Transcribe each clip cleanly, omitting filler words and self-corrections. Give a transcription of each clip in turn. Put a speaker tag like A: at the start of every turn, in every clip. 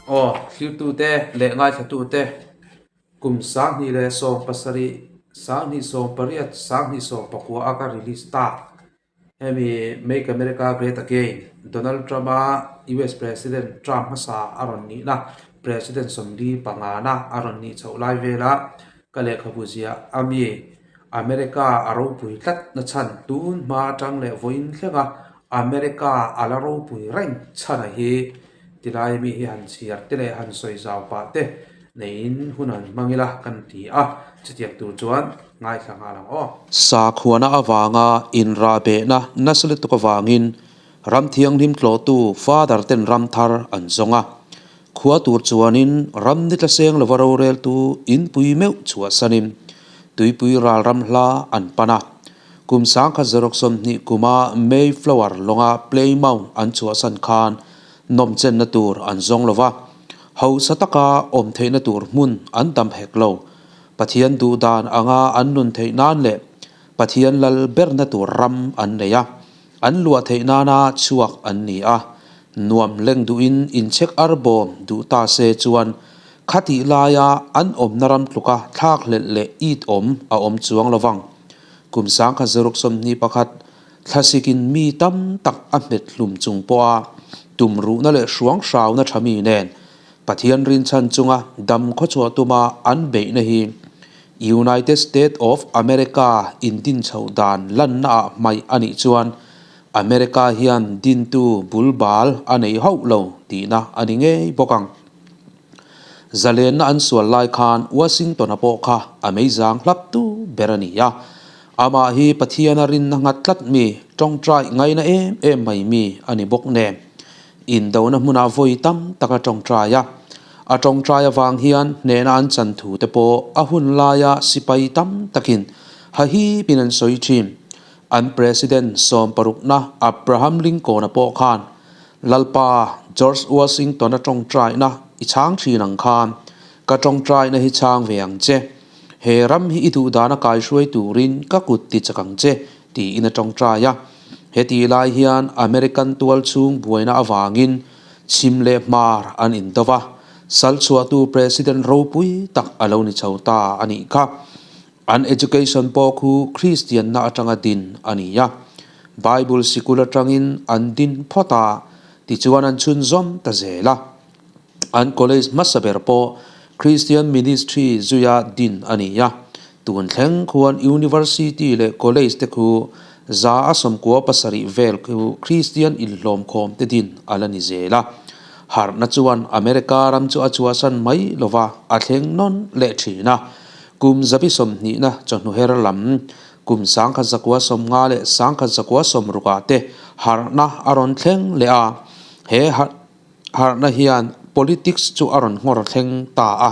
A: Aw, thlirtute leh ngaithlatute kum 2017, 2018, 2019 a ka release tak. Hemi Make America Great Again, Donald Trump-a US President term hmasa a rawn nihna, President 45na a rawn nih chhoh lai vela ka lehkhabu ziah a mi America a ropui tlat na chhan tun hma atang leh vawiin thlenga America a la ropui reng chhan a hi tilai mi hi han chhiar te leh han sawi zau pah te neiin hun han hmang ila kan ti a, chutiang tur chuan ngaithla nghal ang aw.
B: Sakhuana avanga inrahbehna nasa lutuk avangin ram thianghlim tlawhtu Father ten ram thar an zawng a. Khua tur chuanin ram ni tla seng lova roreltu inpui meuh chhuahsanin tuipui ral ram hla an pan a. Kum 1920 kuma Mayflower lawnga Plymouth an chhuahsan khan nawmchenna tur an zawng lova, hausa taka awm theihna tur hmun an dam hek lo. Pathian duh dan anga an nun theih nan leh Pathian lal berna tur ram an nei a, an luah theih nana chhuak an ni a. Nuam leng duhin inchhek ar bawm duh ta se chuan khatih laia an awmna ram tluka thlakhlelh leh it awm a awm chuang lo vang. Kum 1921 thlasikin mi tam tak a hmet hlum chung pawha tumruhna leh hruang hrauna tha mi nen Pathian rinchhan chunga dam khawchhuah tuma an beihna hi United States of America in din chhoh dan lanna ah hmaih a nih chuan America hian dintu bul bal a nei hauh lo tihna a ni ngei bawk ang. Zalenna an sual lai khan Washington-a pawh kha a meizang hlap tu ber a ni a. Amah hi Pathiana rinna nghat tlat mi, tawngtai ngaina em em mai mi a ni bawk nen. Indona hmunah vawi tam tak a tawngtai a. A tawngtai avang hian hnehna an chan thu te pawh a hun laia sipai tam takin hahipin an sawi thin. An President sawmparukna Abraham Lincoln-a pawh khan Lalpa George Washington-a tawngtaina i chhang thin ang khan ka tawngtaina hi chhang ve ang che. He ram hi i duhdana kaihruai turin ka kut ti chak ang che tiin a tawngtai a. Heti lai hian American tual chhung buaina avangin chhim leh hmar an indo va, sal chhuahtu President ropui tak a lo ni chho ta a nih kha. An education pawh khu Kristianna atanga din a ni a. Bible sikul atangin an din phawt a, tichuan an chhunzawm ta zel a. An college hmasa ber pawh Christian Ministry zuia din a ni a, tun thleng khuan University leh College te khu 197 vel khu Christian inhlawmkhawm te din a la ni zel a. Harhna chuan America ram chu a chhuahsan mai lova a thleng nawn leh thin a. Kum 120na chawhnu her lam kum 1950 leh 1960 ah te harhna a rawn thleng leh a, he Harhna hian politics chu a rawn nghawr thleng ta a,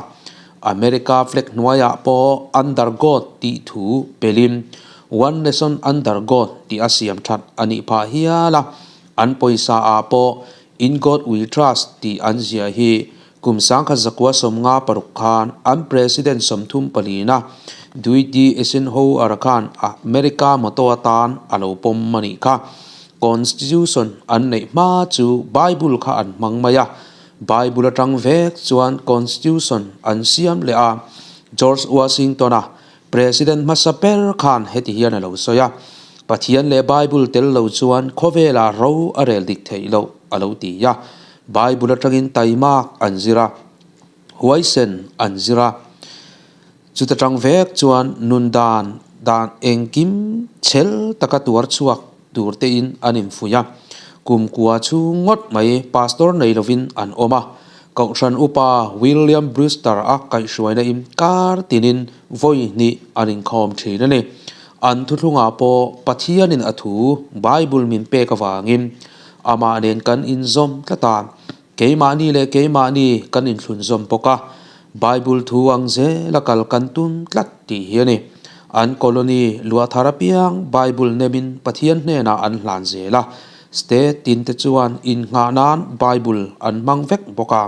B: America flag hnuaiah pawh Under God tih thu pelin One Nation Under God tih a siam that a nih phah hial a, an pawisa ah pawh In God We Trust tih an ziah hi kum 1956 khan an President 34na Dwight D. Eisenhower khan America motto atan a lo pawm a nih kha. Constitution an neih hma chu Bible kha an hmang mai a, Bible atang vek chuan Constitution an siam leh a, George Washington-a President hmasa ber khan heti hian a lo sawi a, Pathian leh Bible tel lo chuan khawvelah ro a rel dik theih loh a lo ti a, Bible atangin taimak an zir a, huaisen an zir a. Chuta tang vek chuan nun dan dan engkim chhel taka tuar chhuak tur tein an infuih a. Kum kua chhung ngawt mai pastor nei lovin an awm a. Kohhran upa William Brewster a kaihhruaina in kar tinin vawi hnih an inkhawm thin a ni. An thuthlungah pawh Pathianin a thu Bible min pek avangin amah nen kan inzawm tlat a. Keimahni leh keimahni kan inthlunzawm bawk a, Bible thu ang zela kal kan tum tlat tih hi a ni. An colony luah thar apiang Bible nemin Pathian hnenah an hlan zel a, state tin te chuan innghah nan Bible an hmang vek bawk a.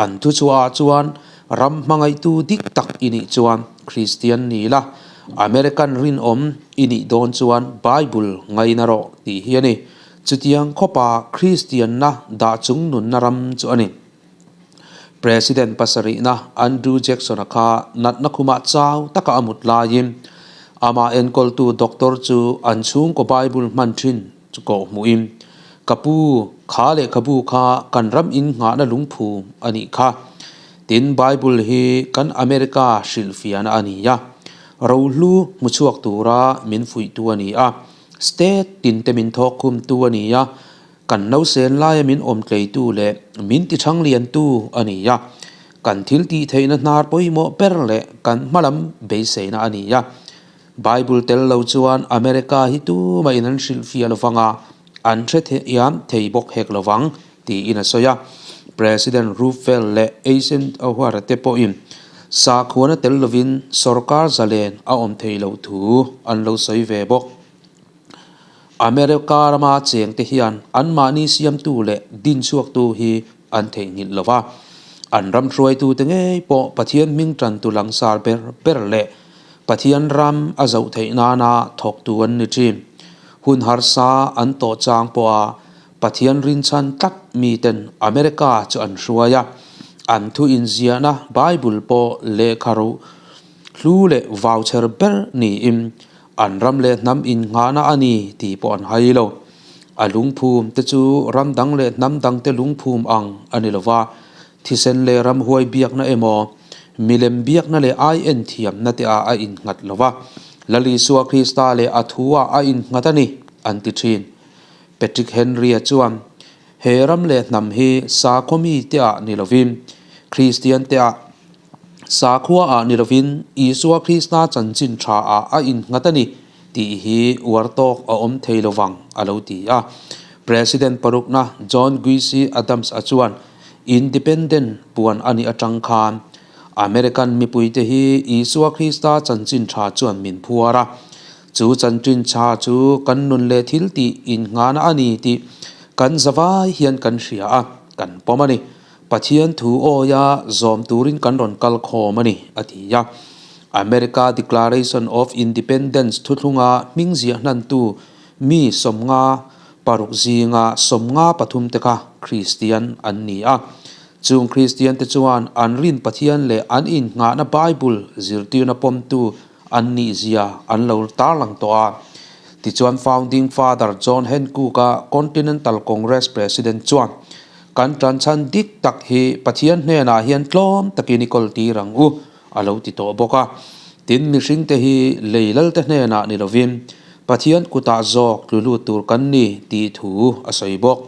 B: An thuchhuahah chuan ram hmangaihtu dik tak i nih chuan Kristian ni la, American rinawm i nih dawn chuan Bible ngaina rawh tih hi a ni. Chutiang khawpa Kristianna dah chung nunna ram chu a ni. President pasarihna Andrew Jackson-a kha natna khumah chau taka a mut laiin amah enkawltu doctor chu an chhungkaw Bible hman thin chu kawh hmuhin, Ka pu, kha lehkhabu kha kan ram in nghahna lungphum a nih kha. Tin, Bible hi kan America hrilhfiahna a ni a, rohlu hmu chhuak tura min fuihtu a ni a, state tinte min thawk khumtu a ni a, Kan nausen laia min awmtleitu leh min tichhang liantu a ni a, kan thil tih theihna hnar pawimawh ber leh kan hmalam beiseina a ni a. Bible tel lo chuan America hi tumahin an hrilhfiah lovang a, an hre thiam thei bawk hek lovang tiin a sawi a. President Roosevelt leh Eisenhower te pawhin sakhuana tel lovin sorkar zalen a awm thei loh thu an lo sawi ve bawk. America rama chengte hian anmahni siamtu leh dinchhuaktu hi an theihnghilh lo va, an ram hruaitute ngei pawh Pathian hming tantu langsar ber ber leh Pathian ram a zoh theih nana thawktu an ni thin. Hun harsa an tawh chang pawha Pathian rinchhan tlat miten America chu an hruai a, an thu inziahna Bible pawh lehkha ruh hlu leh vauchher ber niin An ram leh hnam innghahna a ni tih pawh an hai lo. A lungphum te chu ram dang leh hnam dang te lungphum ang a ni lo va, thisen leh ramhuai biakna emaw, milem biakna leh ai en thiamna te ah a innghat lo va, Lal Isua Krista leh a thu ah a innghat a ni, an ti thin. Patrick Henry-a chuan, He ram leh hnam hi sakhaw mi te ah ni lovin, Kristian te ah, Sakhua ah ni lovin Isua Krista chanchin tha ah a innghat a ni tih hi uar tawk a awm thei lovang a lo ti a. President parukna John Quincy Adams a chuan Independent puan a nih atang khan American mipuite hi Isua Krista chanchin tha chuan min phuar a, chu chanchin tha chu kan nun leh thil tih innghahna a ni tih kan zavai hian kan hria a, kan pawm a ni. Pathian thu awia zawm turin kan rawn kal khawm a ni, a ti a. America Declaration of Independence thuthlunga hming ziah hnantu mi 56 zinga 53 te kha Kristian an ni a. Chung Kristian te chuan an rin Pathian leh an innghahna Bible zirtirna pawmtu an nih zia an lo tarlang tawh a. Tichuan Founding Father John Hancock-a Continental Congress President chuan, Kan tanchhan dik tak hi Pathian hnenah hian tlawm takin i kawl tir ang u, a lo ti tawh bawk a. Tin, mihringte hi lei lalte hnenah ni lovin Pathian kutah zawk tlu lut tur kan ni tih thu a sawi bawk.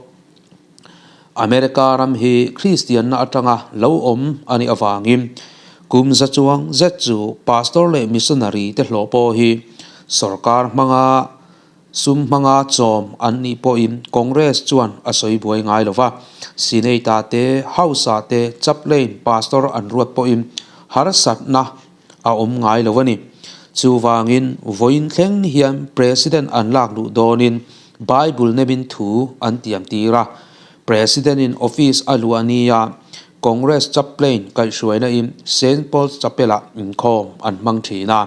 B: America ram hi Kristianna atanga lo awm a nih avangin kum za chuang zet chu pastor leh missionary te hlawh pawh hi sorkar hmanga Sum hmanga chawm an nih pawhin Congress chuan a sawi buai ngai lo va, Senate-ah te, House-ah te chaplain, pastor an ruat pawhin harsatna a awm ngai lo a ni. Chuvangin vawiin thleng hian President an lak luh dawnin Bible nemin thu an tiam tir a. President-in office a luah nia Congress chaplain kaihhruaina in Saint Paul's Chapel-ah inkhawm an hmang thin a.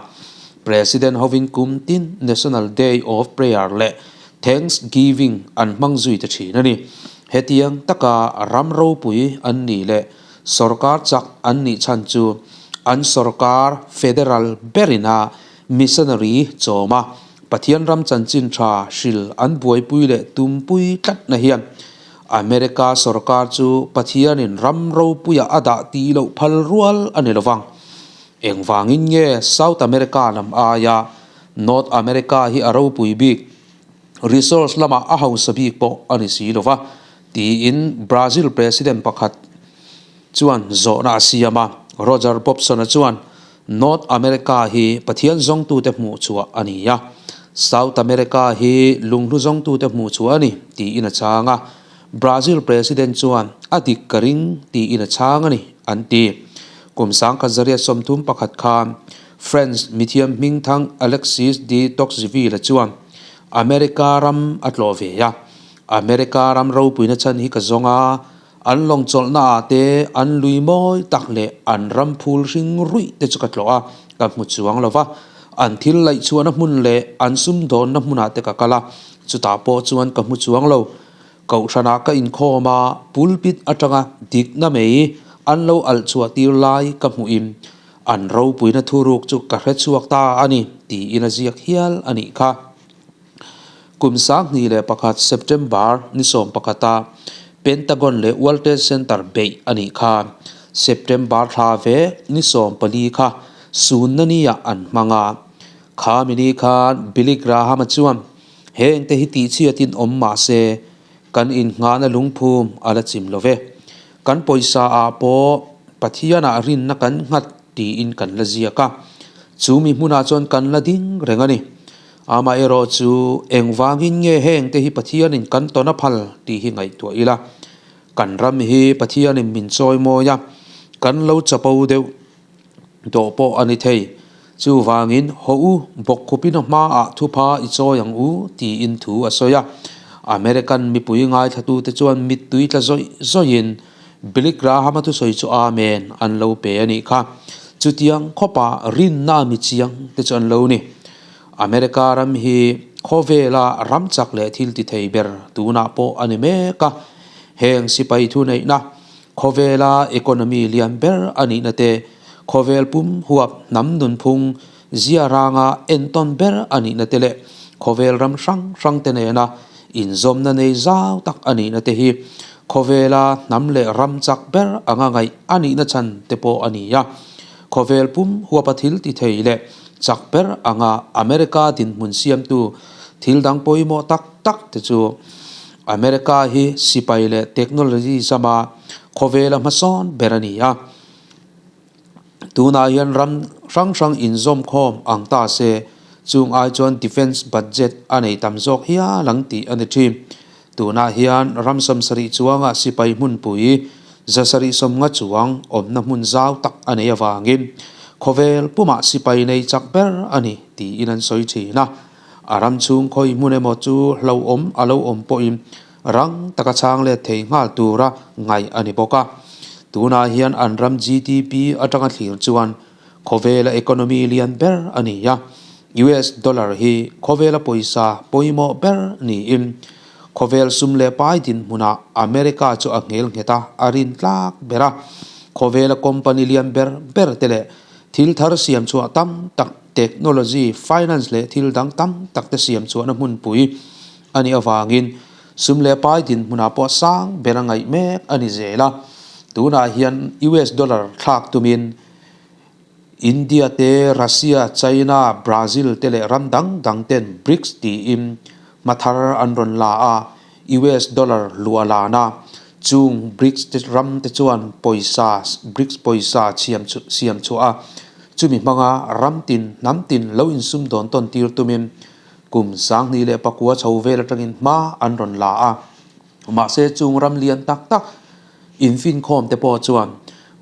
B: President hovin kum tin National Day of Prayer leh Thanksgiving an hmang zui ta thin a ni. Hetiang taka ram ropui an nih leh sorkar chak an nih chhan chu an sorkar federal berina missionary chawma Pathian ram chanchin tha hril an buaipui leh tumpui tlatna hian America sorkar chu Pathianin ram ropuia a dah tih loh phal rual a ni lovang. Engvangin nge South America lam aia North America hi a ropui bik, resource lamah a hausa bik pawh a ni si lo va, tiin Brazil President pakhat chuan zawhna a siam a. Roger Bobson-a chuan, North America hi Pathian zawngtute hmuh chhuah a ni a, South America hi lunghlu zawngtute hmuh chhuah a ni, tiin a chhang a. Brazil President chuan a dik ka ring tiin a chhang a ni, an ti. Kum 1931 khan French mithiam hmingthang Alexis de Tocqueville chuan America ram a tlawh ve a. America ram ropuina chhan hi ka zawng a, an lawng chawlhna ah te an lui mawi tak leh an ram phul hring ruih te chu ka tlawh a, ka hmu chuang lo va. An thil laihchhuahna hmun leh an sumdawnna hmunah te ka kal a, chutah pawh chuan ka hmu chuang lo. Kohhranah ka inkhawm a, pulpit atanga dikna mai an lo alh chhuah tir lai ka hmuhin an ropuina thuruk chu ka hre chhuak ta a ni tiin a ziak hial a nih kha. Kum 2001 September ni sawmpakhata Pentagon leh World Trade Center beih a nih kha. September thla ve ni 14 kha sunna niah an hmang a. Kha mini khan Billy Graham-a chuan hengte hi tihchhiatin awm mah se kan innghahna lungphum a la chim lo ve. Kan pawisa ah pawh Pathianah rinna kan nghat tiin kan la ziak a, chu mi hmunah chuan kan la ding reng a ni. Amaherawh chu engvangin nge hengte hi Pathianin kan tawn a phal tih hi ngaihtuah ila. Kan ram hi Pathianin min chawi mawi a, kan lo chapo deuh tawh pawh a ni thei. Chuvangin haw u, bawkkhupin a hmaah thupha i chawi ang u tiin thu a sawi a. American mipui ngaithlatute chuan mittui tla zawih zawihin Billy Graham-a thusawi chu Amen an lo pe a nih kha. Chutiang khawpa rinna mi chiang te chu an lo ni. America ram hi khawvela ram chak leh thil ti thei ber tunah pawh a ni mek a. Heng sipai thuneihna khawvela economy lian ber a nihna te, khawvel pum huap hnam nunphung zia ranga entawn ber a nihna te leh khawvel ram hrang hrang te nena inzawmna nei zau tak a nihna te hi khawvela hnam leh ram chak ber anga ngaih a nihna chhan te pawh a ni a. Khawvel pum huapa thil ti thei leh chak ber anga America dinhmun siamtu thil dang pawimawh tak tak te chu America hi sipai leh technology zama khawvela hmasawn ber a ni a. Tunah hian ram hrang hrang inzawm khawm ang ta se, chung ai chuan defence budget a nei tam zawk hial ang tih a ni thin. Tunah hian ram 70 chuanga sipai hmunpui 750 chuang awmna hmun zau tak a nei avangin khawvel pumah sipai nei chak ber a ni tiin an sawi thin a. A ram chhung khawi hmun emaw chu hlauhawm a lo awm pawhin rang taka chhang let thei nghal tura ngaih a ni bawk a. Tunah hian an ram GDP atanga thlir chuan khawvela economy lian ber a ni a, US dollar hi khawvela pawisa pawimawh ber niin khawvel sum leh pai dinhmunah America chu a nghel nghet a, a rin tlak ber a. Khawvela company lian ber ber te leh thil thar siam chhuah tam tak, technology, finance leh thil dang tam tak te siam chhuahna hmunpui a nih avangin sum leh pai dinhmunah pawh sang ber a ngaih mek a ni zel a. Tunah hian US dollar thlak tumin India te, Russia, China, Brazil te leh ram dang dang ten BRICS tiin hma thar an rawn la a, US dollar luah lan a, chung BRICS te ram te chuan pawisa BRICS pawisa chhiam siam chhuah a, chumi hmanga ram tin hnam tin lo insum dawn tawn tir tumin kum 2009 chho vel atangin hma an rawn la a. Mahse chung ram lian tak tak infinkhawm te pawh chuan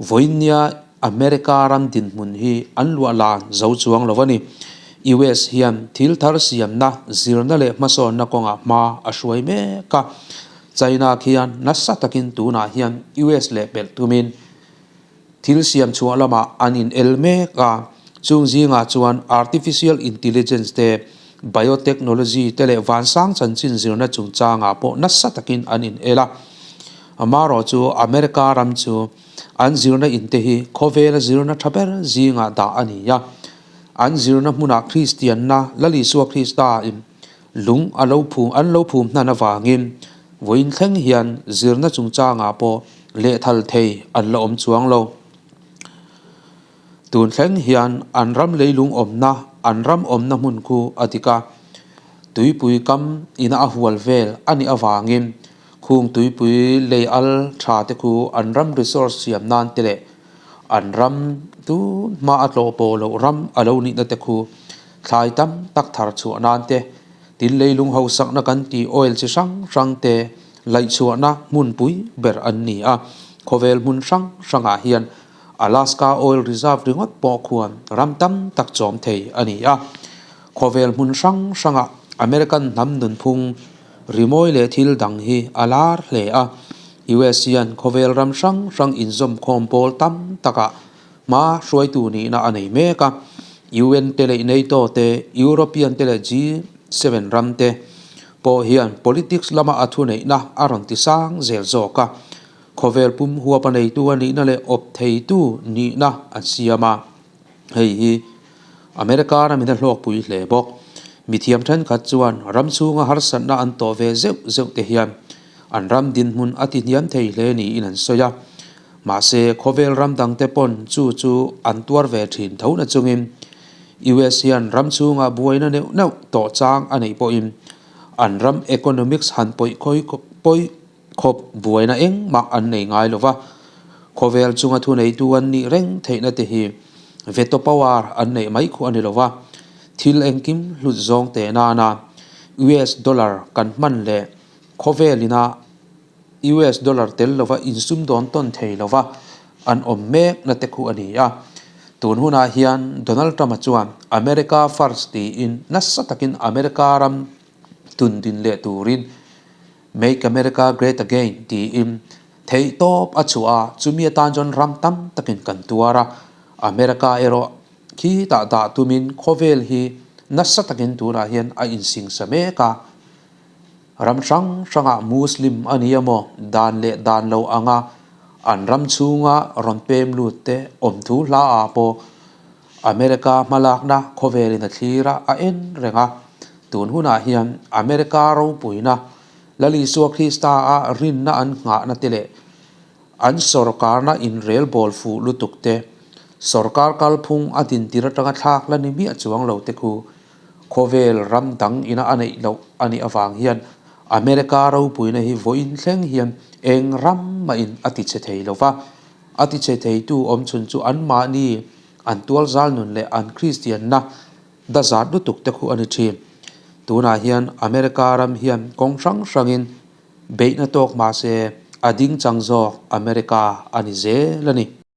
B: vawinia America ram dinhmun hi an luah lan zo chuang lo a ni. US hian thil thar siamna, zirna leh hmasawnna kawngah hma a hruai mek a. China khian nasa takin tunah hian US leh pelh tumin thil siam chhuah lamah an in el mek a, chung zingah chuan artificial intelligence te, biotechnology te leh vansang chanchin zirna chungchangah pawh nasa takin an in el a. Amaherawh chu America ram chu an zirna in te hi khawvela zirna tha ber zingah dah a ni a, an zirna hmunah Kristianna Lal Isua Krista in Lung a lo phum an lo phum hnan avangin vawiin thleng hian zirna chungchangah pawh lehthal thei an la awm chuang lo. Tun thleng hian an ram leilung awmna an ram awmna hmun khu a dik a, tuipui kam ina a hual vel a nih avangin khung tuipui lei al tha te khu an ram resource siam nan te leh an ram tun hma a tlawh pawh loh ram a lo nihna te khu Thlai tam tak thar chhuah nan te, tin leilung hausakna kan tih oil chi hrang hrang te laihchhuahna hmunpui ber an ni a. Khawvel hmun hrang hrangah hian Alaska Oil Reserve ringawt pawh khuan ram tam tak chawm thei a ni a. Khawvel hmun hrang hrangah American hnam nunphung rimawi leh thil dang hi a lar hle a. US hian khawvel ram hrang hrang inzawmkhawm pawl tam takah Hma hruaitu nihna a nei mek a, UN te leh NATO te, European te leh G7 ram te pawh hian politics lama a thuneihna a rawn ti sang zel zawk a. Khawvel pum huapa neitu a nihna leh awp theitu nihna an siam a, hei hi America ramin a hlawkpui hle bawk. Mithiam thenkhat chuan ram chhunga harsatna an tawh ve zeuh zeuh te hian an ram dinhmun a tihniam thei hle niin an sawi a. Mahse, khawvel ram dangte pawn chu chu an tuar ve thin tho na chungin US hian ram chhunga buaina neuh neuh tawh chang a neih pawhin an ram economics han pawih khawi pawi khawp buaina engmah an nei ngai lo va, khawvel chunga thuneitu an nih reng theihna te hi veto power an neih mai khuh a ni lo va, thil engkim hlut zawng teh nana US dollar kan hman leh khawvel ina US dollar tel lova insum dawn tawn thei lova an awm mek na te khuh a ni a. Tun hunah hian Donald Trump-a chuan America first tiin nasa takin America ram tun din leh turin Make America Great Again tiin theihtawp a chhuah a, chumi atan chuan ram tam takin kan tuar a, America erawh khitah dah tumin khawvel hi nasa takin tunah hian a insingsa mek a. Ram hrang hrangah Muslim a ni emaw dan leh dan lo anga an ram chhunga rawn pem lut te awm thu hla ah pawh America hmalakna khawvelin a thlir a, a en reng a. Tun hunah hian America ropuina Lal Isua Krista a rinna an nghahna te leh an sawrkarna inrelbawl fuh lutuk te, sawrkar kalphung a dintir atanga thlak la ni miah chuang lo te khu Khawvel ram dang ina a neih loh a nih avang hian America ropuina hi vawiin thleng hian eng ram mahin a ti chhe thei lo va, a ti chhe theitu awmchhun chu anmahni an tualzal nun leh an Kristianna dazat lutuk te khu a ni thin. Tunah hian America ram hian kawng hrang hrangin beihna tawk mahse a ding chang zawk America a ni zel a ni.